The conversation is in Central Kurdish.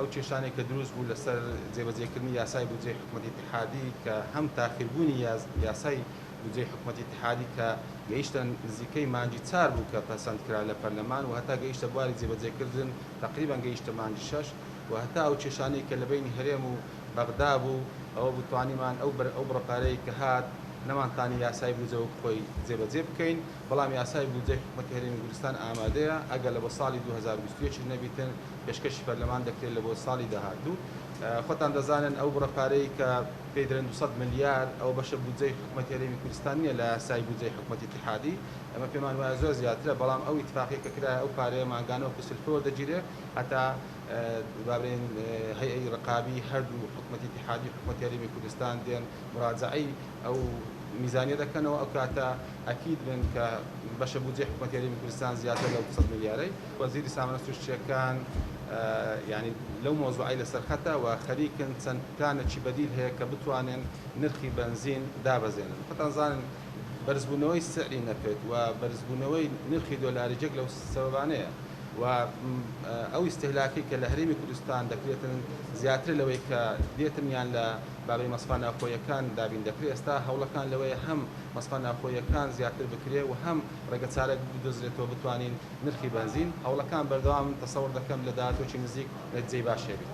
ئەو کێشانەی کە دروست بوو لەسەر جێبەجێکردنی یاسای بودجەی حکومەتی ئیتیحادی کە هەم تاخیربوونی یاسای بودجەی حکومەتی ئیتیحادی کە گەیشتە نزیکەی مانگی چار بوو کە پەسەند کرا لە پەرلەمان و هەتا گەیشتە بواری جێبەجێکردن تەقریبەن گەیشتە مانگی شەش و هەتا ئەو کێشانەی کە لە بەینی هەرێم و بەغدا بوو ئەوە بوو توانیمان ئەو بەر ئەو بڕە پارەی کە هات نەمانتانی یاسای بودجە وەک خۆی جێبەجێ بکەین بەڵام یاسای بودجەی حکومەتی هەرێمی کوردستان ئامادەیە ئەگەر لە بۆ ساڵی 2021 نەبیتن پێشکەشی پەرلەمان دەکرێت لە بۆ ساڵی داهاتوو. خۆتان دەزانن ئەو بڕە پارەی کە پێی دەرێن 200 ملیار ئەوە بەشە بودجەی حکومەتی هەرێمی کوردستان نییە لە یاسای بودجەی حکومەتی ئیتیحادی، ئێمە پێمان وایە زۆر زیاترە، بەڵام ئەو ئیتفاقیە کە کرایە ئەو پارەیە مانگانە وەکو سلفە وەردەگیرێ هەتا با بڵێین هەیئەی ڕقابی هەردوو حکومەتی ئیتیحادی و حکومەتی هەرێمی کوردستان دێن مراجەعەی ئەو میزانیە دەکەنەوە، ئەو کاتە ئەکید بن کە بەشە بودجەی حکومەتی هەرێمی کوردستان زیاتر لەو 200 ملیارەی. وەزیری سامانە سروشتییەکان یانی لەو مەوزوعەی لەسەر خەتە و خەریکن چەند پلانێکی بەدیل هەیە کە بتوانن نرخی بەنزین دابەزێنن. خۆتان زانن بەرزبوونەوەی سعری نەفت و بەرزبوونەوەی نرخی دۆلار یەک لەو سەبەبانەیە و ئەو ئیستهلاکەی کە لە هەرێمی کوردستان دەکرێتن زیاترە لەوەی کە دێتن یان لە بابەی مەسفا ناوخۆیەکان دابین دەکرێت. ئێستا هەوڵەکان لەوەیە هەم مەسفا ناوخۆیەکان زیاتر بکرێ و هەم ڕێگەچارەک بدۆزرێتەوە بتوانین نرخی بەنزین، هەوڵەکان بەردەوامن، تەسەوڕ دەکەم لە داهاتووەکی نزیک نەتیجەی باش هەبیت.